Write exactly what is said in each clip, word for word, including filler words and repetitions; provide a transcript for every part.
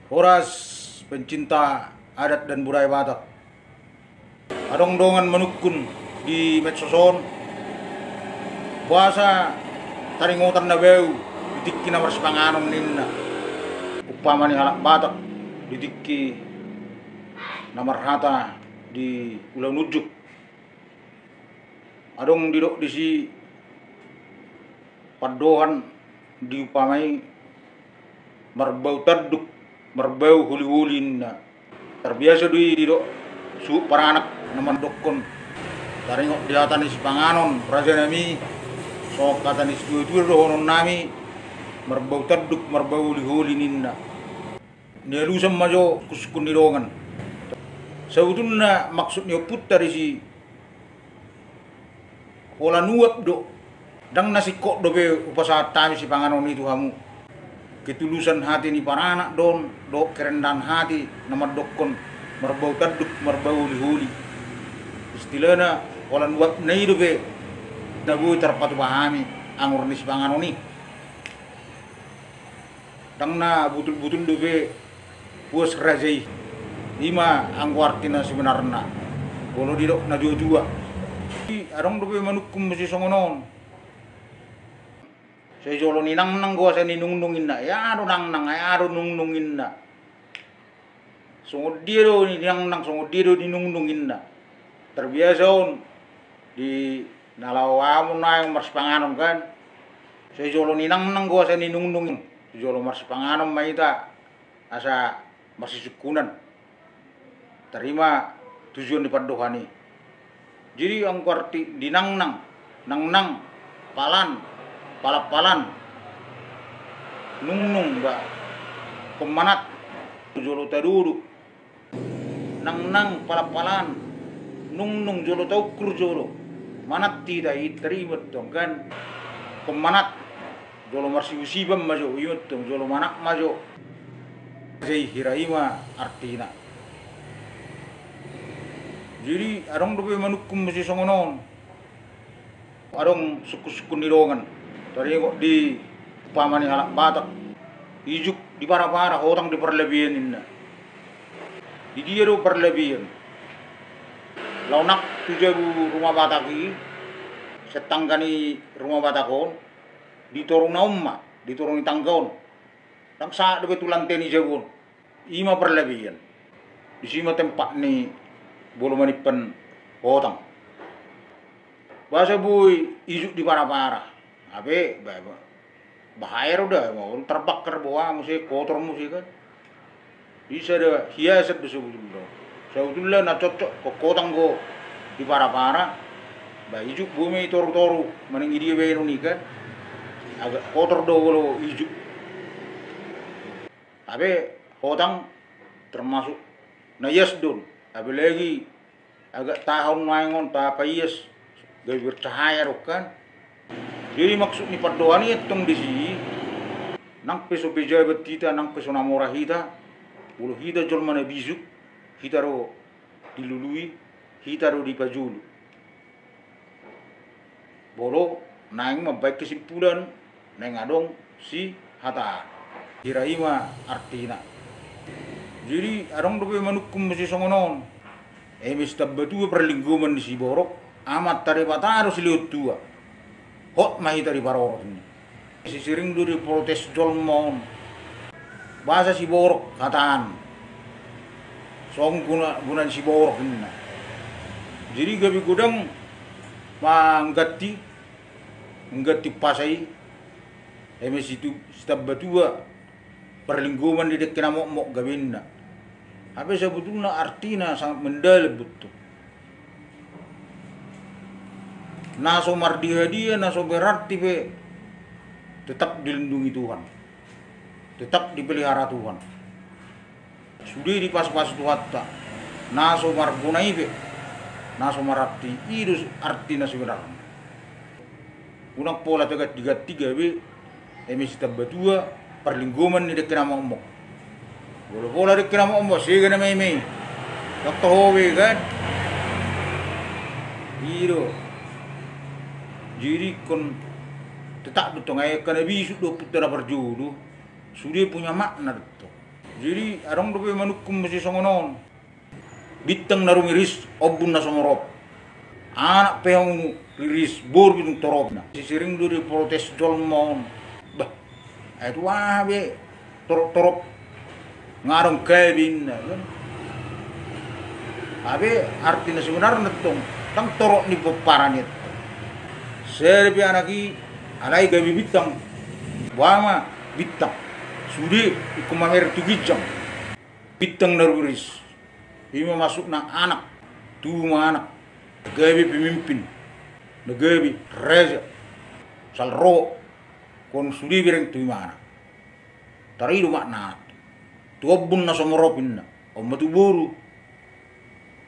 Horas pencinta adat dan budaya Batak. Adong dongan manungkun di medsos on, boasa taringotan na bau di tingki na marsipanganon ninna. Umpama ni halak Batak di tingki na marhata di ulaon unjuk. Adong didok disi pandohan diumpamai marbau tanduk, marbau holiholi ninna. Tarbiasa do i didok suhut paranak na mandokkon. Taringot di hata ni sipanganon rajanami, songon hata ni situatua dohononnami, marbau tanduk, marbau holiholi ninna. Nialusan ma jo sungkunsungkun ni dongan. Sabutulna maksud ni ompunta disi, holan uap do. Ndang na singkop dope hupasahat hami sipanganon i tu hamu. Ketulusan hati ni paranak do on dohot kerendahan hati na mandokkon marbau tanduk, marbau holiholi. Istilahna holan uapna i dope na boi tarpatupa hami anggor ni sipanganon i. Ndang na butulbutul dope puas raja i. Ima anggo artina sebenarna molo didok na tuatua. Adong dope manungkun muse songon on. Sai jolo ninangnang do asa ninungnung ninna. Ia do nangnang, ia do nungnung ninna. Songon dia do ninangnang, songon dia do ninungnung ninna. Tarbiasa on di na laho hamu nuaeng marsipanganon kan. Sai jolo ninangnang do asa ninungnung. Jolo marsipanganon ma hita asa marsisungkunan. Tarima tujuan ni pandohan i. Jadi anggo arti di nangnang, nangnang, palan, palan-palan, nungnung ba, pemanat, jolo tadodok. Nangnang palan-palan, nungnung jolo taukur jolo. Manat hita i tarima tong kan. Pemanat jolo marsibusiban ma jo, ima tong jolo manat ma jo. Jadi hira ima artina. Jadi adong dope manungkun muse songon on. Adong sungkunsungkun ni dongan. Taringot di umpama ni halak Batak. Ijuk di parapara, hotang di parlabian ninna. Di dia do parlabian? Laho nang tu jabu Rumah Batak i, sian tangga ni Rumah Batak on, di toru na on ma, di toru ni tangga on. Ndang sahat dope tu lante ni jabu on. Ima parlabian. Disi ma tempat ni molo manimpan hotang. Boasa boi ijuk di parapara? Hape ba, ba, bahaya do da, molo tarbakar boha muse, kotor muse kan. Jadi sada hiasan do sabutulna. Sabutulna na cocok hotang do di parapara. Ba ijuk boi ma i torutoru, manang i dia baenon i kan. Agak kotor do molo ijuk. Hape hotang termasuk na ias do on. Apalagi agak tahan nuaeng on tapaias, gabe bercahaya do kan. Jadi maksud ni pandohan i antong disi, nang pe so pejabat hita, nang pe so na mora hita, molo hita jolma na bisuk, hita do dilului, hita do dipajolo. Molo naeng mambaen kesimpulan, naeng adong sihataan. Hira ima artina. Jadi adong dope manungkun muse songon on. Eme sitambatua parlinggoman ni siborok, Amanta Debata do silehon tua. Hot ma hita diparorot ni. Sisering do diprotes jolma on. Boasa siborok hataan? Songon guna, guna ni siborok ninna. Jadi gabe godang mangganti, mangganti umpasa i. Eme situ, sitambatua parlinggoman ni dengke na mokmok gabe ninna. Hape sabutulna artina sangat mendalam betul. Na so mardiadia, na so berarti pe tetap dilindungi Tuhan. Tetap dipelihara Tuhan. Sude dipasupasu Tuhanta. Na so marguna i pe, na so mararti i do artina sebenarna. Unang pola tagantiganti gabe eme sitambatua parlinggoman ni dengke na mokmok. Molo pola dengke na mokmok, sega na maimai. Ndang toho be kan. I do. Jadi ingkon tetap do tong, ai angka na bisuk do ompunta na parjolo, sude punya makna do tong. Jadi adong dope manungkun muse songon on. Bintang na rumiris, ombun na so morop. Anak pe hamu riris, boru pe tung torop. Sisering do diprotes jolma on. Bah, ai tu aha be torop-torop nga adong gabe inna kan. Hape artina sebenarna tong, ndang torop ni pomparan i. Sada pe anak i alai gabe bintang. Boha ma bintang? Sude ingkon mamereng tu ginjang. Bintang na rumiris. I ma maksudna anak. Tubu ma anak na gabe pemimpin, na gabe raja. Sal ro, ingkon sude bereng tu imana. Tarido makna anak. Tu ombun na so morop inna. On ma tu boru.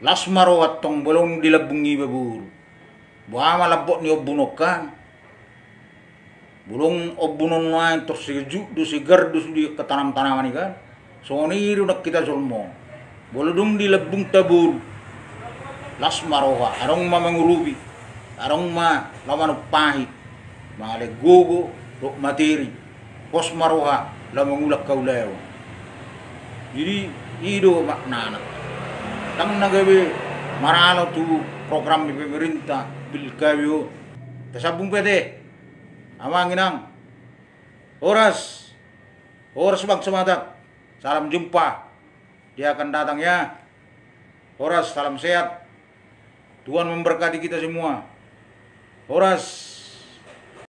Las ma roha antong molo dung di lambung iba boru. Boha ma lambok ni ombun on kan? Molo dung ombun on nuaeng tor sejuk do, segar do sude angka tanam-tanaman i kan. Songon i do nang hita jolma on. Molo dung di lambungta boru, las ma roha, adong ma mangurupi, adong ma laho manumpahi, mangalehon gogo dohot materi. Pos ma roha laho mangula angka ulaon. Jadi i do maknana. Ndang na gabe maralo tu program ni pemerintah bil gabe on. Tasambung pe ate. Amang inang. Horas. Horas bangsa Batak. Salam jumpa di akan datang ya. Horas, salam sehat. Tuhan memberkati kita semua. Horas.